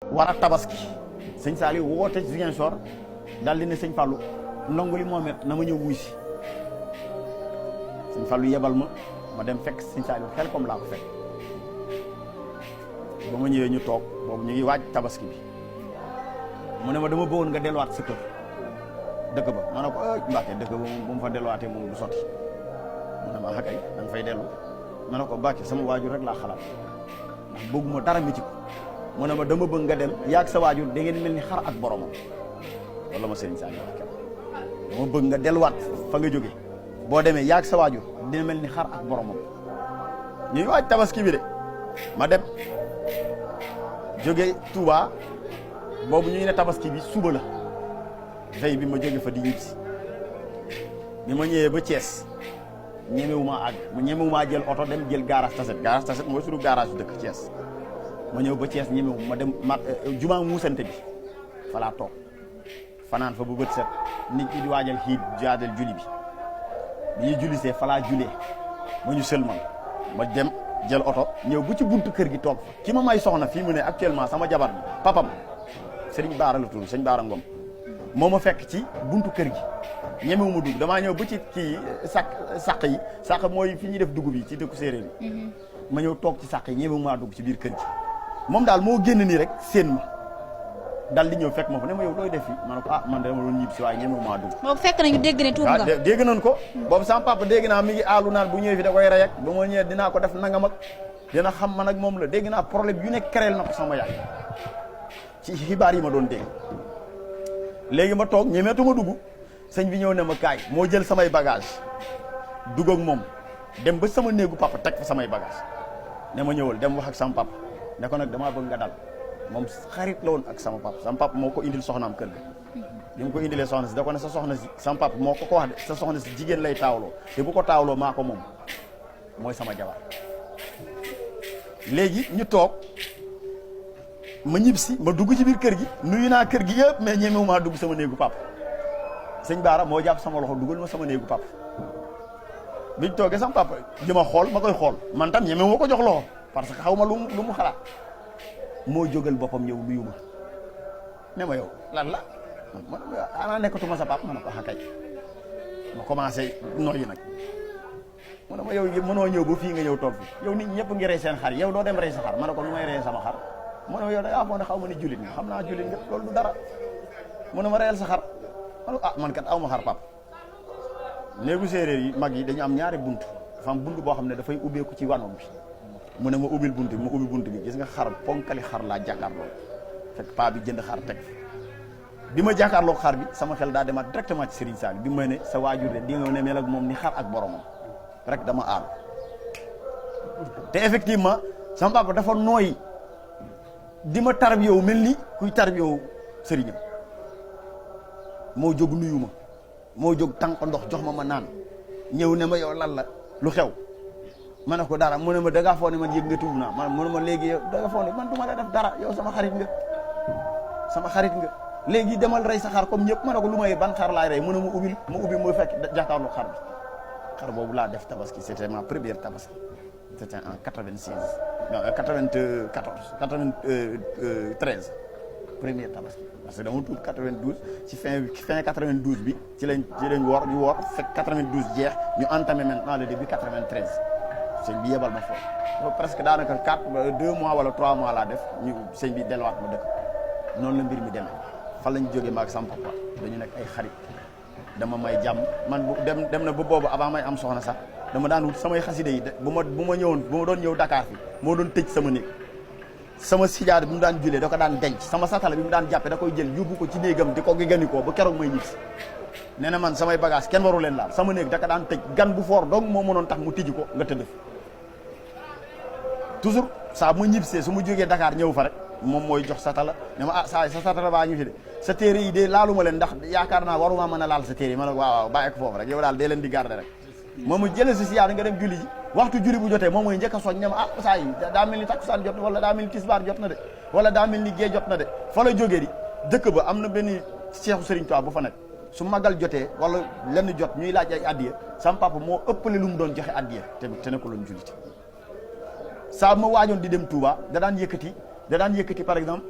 war a tabaski sëñ Saliou woote Ziguinchor daal di ne sëñ Fallou ndongo li Mohamed na ma ñëw wuy si sëñ Fallou yebal ma dem fekk sëñ Saliou xel comme laa ko fekk ba ma ñëwee ñu toog boobu ñu ngi waaj tabaski bi mu ne ma dama bëggoon nga delluwaat sa kër dëkk ba ma ne ko Mbacke dëkk ba moom bu mu fa delluwaatee moom du sotti mu ne ma xakay da nga fay dellu ma ne ko Mbacke sama waajur rek laa xalaat ndax bëgguma dara mi ci ko mu ne ma dama bëgg nga dem yaag sa waajur da ngeen mel ni xar ak boromam wala ma Serigne Saliou wax dama bëgg nga delluwaat fa nga jóge boo demee yaag sa waajur dina mel ni xar ak boromam ñu ngi waaj tabaski bi de ma dem jóge Touba boobu ñu ngi ne tabaski bi suba la veille bi ma jóge fa di ñibbisi bi ma ñëwee ba Thiès ñemewumaa àgg ñemewumaa jël oto dem jël garage Tassette mooy suñu garage yu dëkk Thiès ma ñëw ba Thiès ñemewu ma dem jumaa muusante bi fa laa toog fanaan fa bu bët set nit ñi di waajal xiit jaadal julli bi ñuy jullisee fa laa julee ma ñu sëlmal ma dem jël oto ñëw bu ci buntu kër gi toog fa ki ma may soxna fii mu ne actuellement sama jabar bi papam Serigne Baara la tudd Serigne Baara Ngom moo ma fekk ci buntu kër gi ñemewu ma dugg damaa ñëw ba ci kii sàq mooy fi ñuy def dugub yi ci dëkku séeréer yi ma ñëw toog ci sàq yi ñemewu maa dugg ci biir kër gi moom daal moo génn nii rek seen ma dal di ñëw fekk ma fa ne ma yow looy def fii ma ne ko man dama doon ñib si waaye ñemewu maa dugg boobu fekk nañu dégg ne tuub nga dégg nañ ko boobu sama papa dégg naa mi ngi aalu naan bu ñëwee fi da koy rey ak ba ma ñëwee dinaa ko def nangam ak dina xam man ak moom la dégg naa problème yu ne créel na ko sama yaay ci xibaar yi ma doon dégg léegi ma toog ñemeetuma dugg sëñ bi ñëw ne ma kaay moo jël samay bagage dugg ak moom dem ba sama néegu papa teg fa samay bagage ne ma ñëwal dem wax ak sama papa ne ko nag damaa bëgg nga dal moom xarit la woon ak sama papa moo ko indil soxnaam kër ga bi mu ko indilee soxna si da ko ne sa soxna si sama papa moo ko wax de sa soxna si jigéen lay taawloo te bu ko taawloo maa ko moom mooy sama jabar léegi ñu toog ma ñib si ma dugg ci biir kër gi nuyu naa kër gi yëpp mais ñemewu maa dugg sama néegu papa sëñ Baara moo jàpp sama loxo dugal ma sama néegu papa biñ toogee sama papa di ma xool ma koy xool man tam ñemewu ma ko jox loxo parce que xaw ma lu mu xalaat moo jógal boppam ñëw nuyu ma ne ma yow lan la man ana nekkatuma sa papa ma ne ko xakay ma commencé noyyi nag mu ne ma yow mënoo ñëw ba fii nga ñëw toog fi yow nit ñëpp ngi rey seen xar yow doo dem rey sa xar ma ne ko nu may rey sama xar mu ne ma yow da ngaa foog ne xaw ma ne jullit nga xam naa jullit nga loolu du dara mu ne ma reyal sa xar ma ne ko man kat aw ma xar papa néegu séeréer yi mag yi dañu am ñaari bunt dafa am bunt boo xam ne dafay ubbeeku ci wanoom bi mu ne ma ubbil bunt bi ma ubbi bunt bi gis nga xar ponkali xar laa jàkkaarloo fekk paa bi jënd xar teg bi ma jàkkaarloo xar bi sama xel daa demaat directement ci Serigne Saliou bi ma ne sa waajur de di nga ne mel ak moom ni xar ak boromam rek dama aal te effectivement sama papa dafa nooy di ma tarbiyow mel ni kuy tarbiyow sëriñam moo jóg nuyu ma moo jóg tànk ndox jox ma naan ñëw ne ma yow lan la lu xew ma ne ko dara mu ne ma dangaa foog ne man yëg nga tuub naa man mu ne ma léegi yow danga foog ne man du ma la def dara yow sama xarit nga léegi demal rey sa xar comme ñëpp ma ne ko lu may ban xar laay rey mu ne ma ubbi mu fekk jàkkaarloo xar boobu laa def tabaski c'était ma première tabaski c'était en 86 non 93 première tabaski parce que dama tuub 92 ci fin 92 bi ci lañ woor ñu woor fekk 92 jeex ñu entamé maintenant le début 93 sëñ bi yebal ma foofu presque daanaka 2 mois wala 3 mois laa def ñu sëñ bi delluwaat ma dëkk noonu la mbir mi demee fan lañ jógee maag sama papa dañu nekk ay xarit dama may jàmm man dem na ba boobu avant may am soxna sax dama daan wut samay xaside yi bu ma doon ñëw Dakar fi moo doon tëj sama néeg sama sijaada bi mu daan julee da ko daan denc sama satala bi mu daan jàppe da koy jël yóbbu ko ci néegam di ko giganikoo ba keroog may ñibbisi nee na man samay bagage kenn waru leen laal sama néeg da ko daan tëj gan bu foor donc moo mënoon tax mu tijji ko nga tëdd fi toujours saa ma ñibbisee su ma jógee Dakar ñëw fa rek moom mooy jox satala ne ma sa satala baa ñu fi de sa téere yi de laaluma leen ndax yaakaar naa waruma mën a laal sa téere yi ma ne ko waaw bàyyi ko foofu rek yow daal dee leen di garder rek moom mu jëlee si siyaada nga dem julli ji waxtu julli bu jotee moom mooy njëkk a soñ ne ma saa yi daa mel ni takkusaan jot na wala daa mel ni tisbaar jot na de wala daa mel ni gée jot na de fa la jógee di dëkk ba am na benn seexu Serigne Touba bu fa nekk su magal jotee wala lenn jot ñuy laaj ay addiya sama papa moo ëppale lu mu doon joxe addiya te ne ko loon jullit saa ma waajoon di dem Touba da daan yëkkati par exemple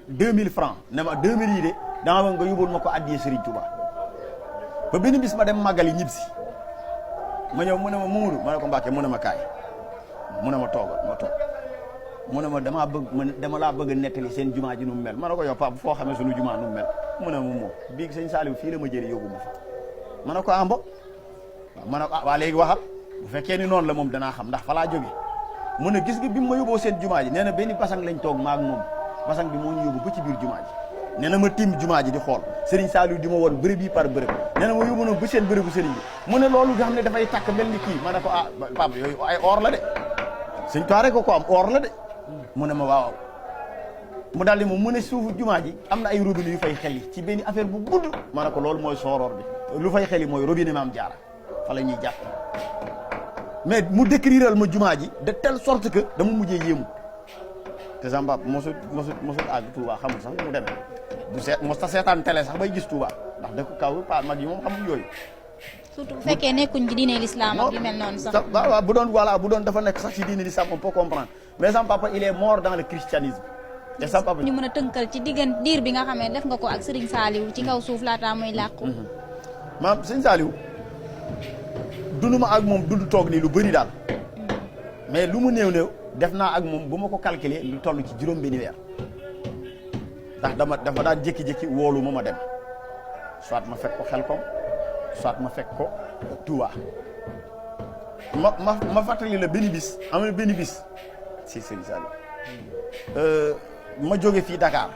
2000 francs ne ma 2000 yi de dama bëgg nga yóbbul ma ko addiyee Serigne Touba. ba benn bis ma dem màggali ñibbisi ma ñëw mu ne ma Mamadou ma ne ko Mbàkke mu ne ma kaay mu ne ma toogal ma toog mu ne ma dama laa bëgg a nettali seen jumaa ji nu mu mel ma ne ko yow Pape foo xamee sunu jumaa nu mu mel mu ne ma moom bii sëñ Saliou fii la ma jëlee yóbbu ma fa ma ne ko ambo waaw ma ne ko waa léegi waxal bu fekkee ni noonu la moom danaa xam ndax fa laa jóge mu ne gis nga bi ma yóbboo seen jumaa ji nee na benn basang lañ toog maag moom basang bi moo ñu yóbbu ba ci biir jumaa ji nee na ma tiim jumaa ji di xool Serigne Saliou di ma woon bërëb yi par bërëb nee na ma yóbbu na ba seen bërëbu Serigne bi mu ne loolu nga xam ne dafay takk mel ni kii ma ne ko ah Pape yooyu ay or la de Sëñ Tuubaa rek ko am or la de mu ne ma waaw mu daal di moom mu ne suufu jumaa ji am na ay robinet yu fay xel ci benn affaire bu gudd ma ne ko loolu mooy sooroor bi lu fay xel mooy robinet Maam Jaara fa la ñuy jàpp mais mu décriral ma jumaa ji de telle sorte que dama mujjee yéemu te sama papa mosut àgg Touba xamul sax mu demee du seet mos ta seetaan télé sax bay gis Touba ndax dëkk kaw pa mag yi moom xamul yooyu. surtout bu fekkee nekkuñ ci diine l'islam ak yu mel noonu sax. waaw bu doon dafa nekk sax ci diine l'islam on peut comprendre mais sama papa il est mort dans le christianisme. te sama papa ñu mën a tënkal ci diggante diir bi nga xam ne def nga ko ak Serigne Saliou ci kaw suuf laataa muy làqu. maam Serigne Saliou dund ma ak moom dund toog nii lu bëri daal mais lu mu néew def naa ak moom bu ma ko calculer lu toll ci juróom benni weer ndax dafa daan jékki-jékki woolu ma dem soit ma fekk ko Xelkom soit ma fekk ko Touba ma fàttali la benn bis am na benn bis si Serigne Saliou ma jóge fii Dakar